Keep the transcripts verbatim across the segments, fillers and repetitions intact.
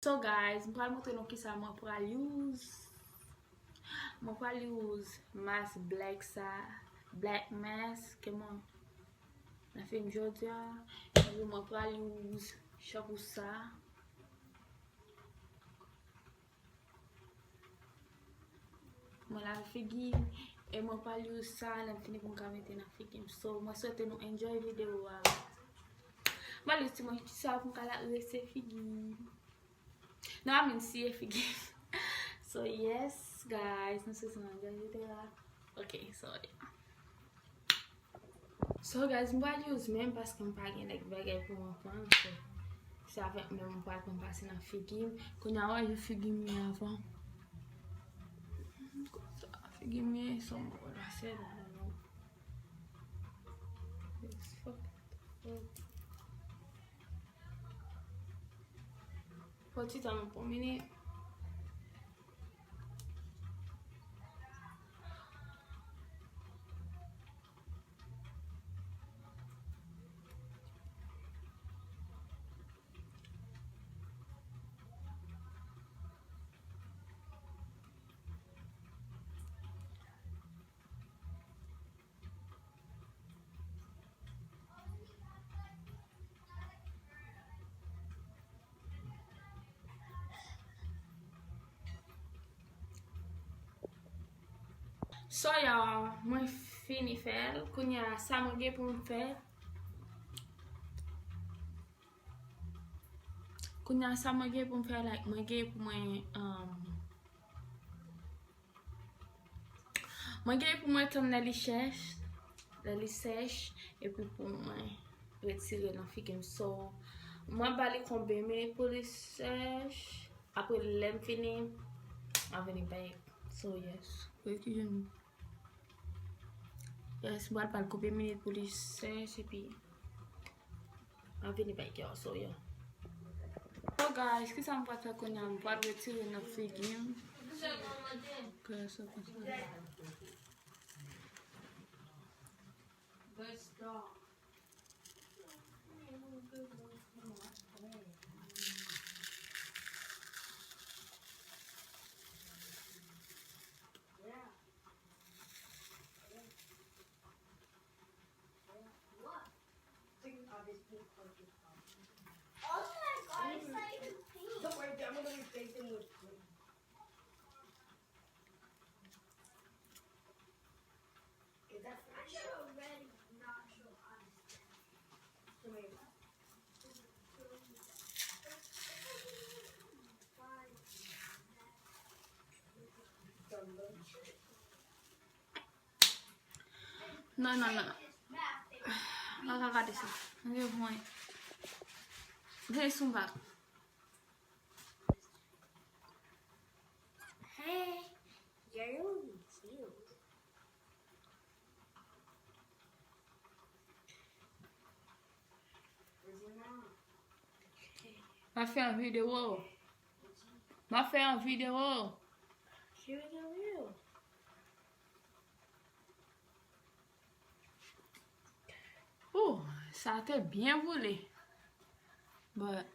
So guys, m pral montre nou kisa mwen pral use. Mwen pral use mask black sa, black mask ke mwen nan figi m jodi a. Epi mwen pral use shampoo sa. Mwen lave figi m, e mwen pral use sa lè m fini pou m ka mete nan figi m. So, mwen swete nou enjoy videyo a. Mwen use ti mwen sa pou m ka la rese figi m. Non, I mean, siye figi m. So, yes, guys, nou swete nou enjoy videyo a. Ok, so, yeah. So, guys, m pral use men m paske m pa gen lòt bagay pou mwen pran. So, se avèk men m m pral pran pase nan figi m. Kounye a, wè jan figi m ye avan. Konsa figi m ye, so m pral pase nan men m. Yes, fuck. Pran ti tan pou mwen. So, y'all, mwen fini fè l. Kounye a, sa mwen gen pou m fè. Kounye a, sa mwen gen pou m fè, like, mwen gen pou mwen, um, mwen gen pou mwen tann lè li chèch, lè li sèch, epi pou mwen retire nan figi m. So, mwen ba li konbyen minit pou li sèch. Apre, lè m fini, I vini back. So, yes. Wè ki jan. Yes, mwen pral ba l konbyen minit pou li sèch, epi I vini back, y'all, so yeah. So guys, kisa m pral fè kounye a? M pral retire nan figi m. Kè sa konsa. Oh my God, it's not even pink. Don't worry, I'm gonna replace him with green. Is that natural red? Natural, honestly. Tomato. Fine. Non, non, non. Mwen pa ka gade sa. Mwen gen pwen. Gen sou bak. Hey, you're really cute. M ap fè yon videyo. M ap fè yon videyo. She was a real. Ooh, sa te byen boule. But,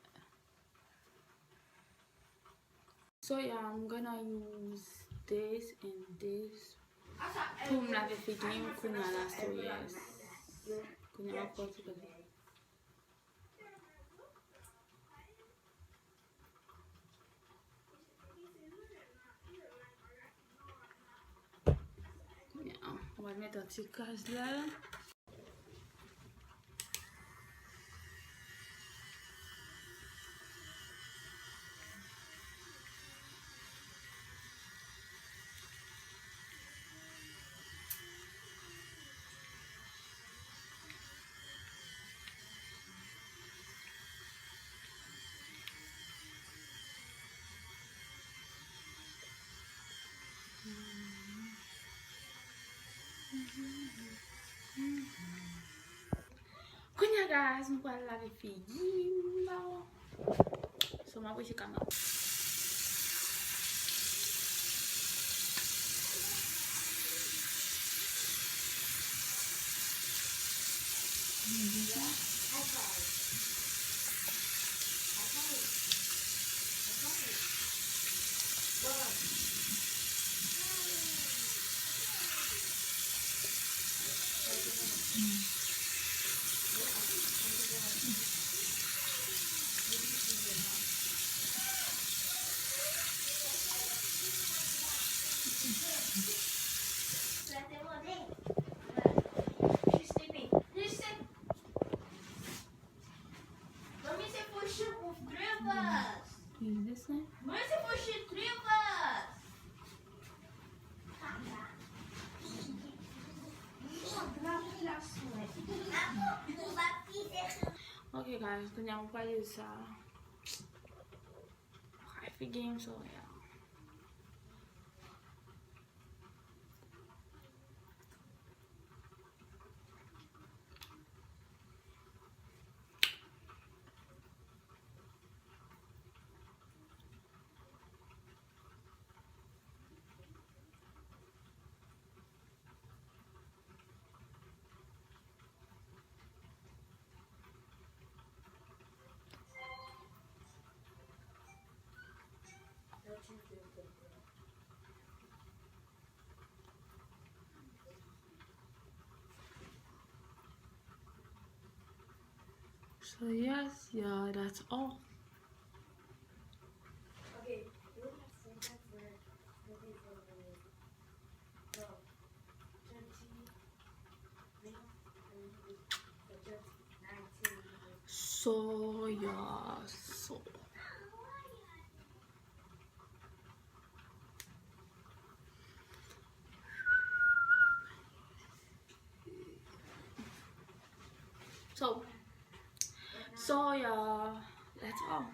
so yeah, I'm gonna use this and this pou m lave figi m kounye a la, so yes. Kounye a m ap pran ti kote. Kounye a, mwen mete yon ti kras la. Kounye a, guys, m pral lave figi m. So, m ap wete kamera. Is this one? Mwen se fò chit tripas. Ok, guys, kounye a mwen pale sa. Wifey game, so yeah. So yes, yeah, that's all. So yeah, so. So, so yeah, that's all.